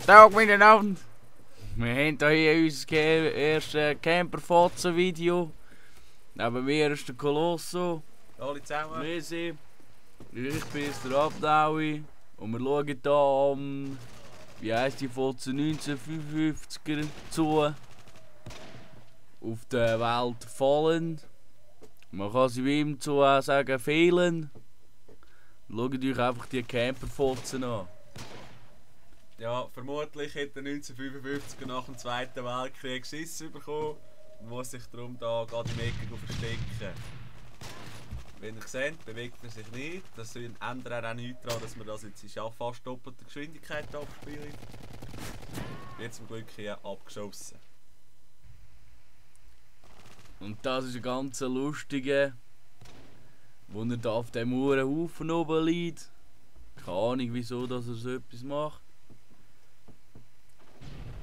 Guten Tag miteinander. Wir haben hier unser erstes Camperfotzen-Video. Neben mir ist der Colosso. Hallo zusammen. Wir sind. Ich bin der Abdaui. Und wir schauen hier am. Wie heisst die Fotzen 1955er zu. Auf der Welt Fallen. Man kann sie wie ihm zu sagen fehlen. Schaut euch einfach die Camperfotzen an. Ja, vermutlich hat er 1955 nach dem Zweiten Weltkrieg Schiss bekommen und muss sich darum da gerade im Ecke verstecken. Wenn ihr seht, bewegt er sich nicht. Das ändert er auch nichts daran, dass wir das jetzt in fast doppelter Geschwindigkeit abspielen. Wird zum Glück hier abgeschossen. Und das ist ein ganz lustiger, wo er da auf dem Uhrenhaufen oben liegt. Keine Ahnung wieso dass er so etwas macht.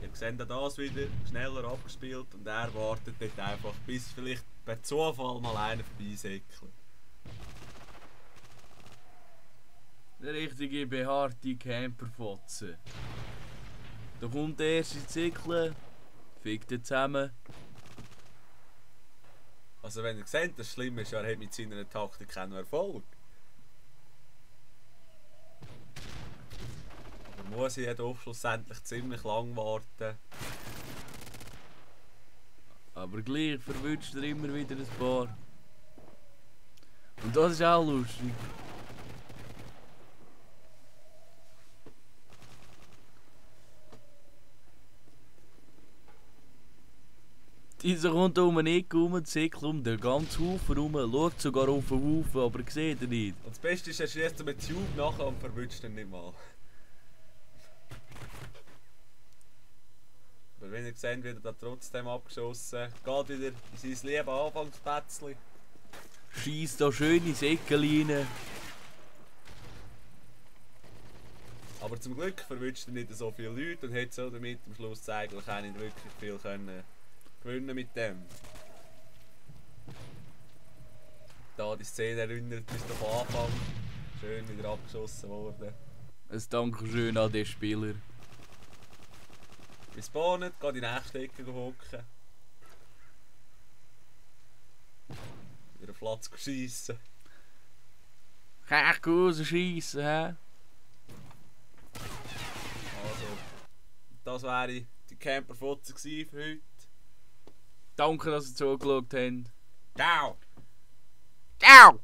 Ihr seht auch das wieder schneller abgespielt und er wartet dort einfach, bis vielleicht per Zufall mal einer vorbeisäckelt. Eine richtige behaarte Camperfotze. Da kommt der erste Zickel, fickt ihn zusammen. Also wenn ihr seht, das Schlimme ist, er hat mit seiner Taktik keinen Erfolg. Aber muss ich doch schlussendlich ziemlich lang warten. Aber gleich verwünscht er immer wieder ein paar. Und das ist auch lustig. Dieser kommt um eine Ecke rum, zickt um den ganzen Haufen rum, schaut sogar auf den Haufen, aber sieht ihn nicht. Und das Beste ist, er schießt mit Tube nachher und verwünscht ihn nicht mal. Aber wenn ihr seht, wird er da trotzdem abgeschossen. Geht wieder in sein liebes Anfangsplätzchen. Schießt da schön ins Ecken rein. Aber zum Glück verwünscht er nicht so viele Leute und hat so damit am Schluss eigentlich auch nicht wirklich viel gewinnen mit dem. Da die Szene erinnert uns doch am Anfang. Schön wieder abgeschossen worden. Ein Dankeschön an den Spieler. Wir spawnen, gehen in die nächste Ecke hocken. Wieder einen Platz schiessen. Kann ich rausschiessen, hä? Also, das wäre die Camperfotze für heute. Danke, dass ihr zugeschaut habt. Ciao! Ciao!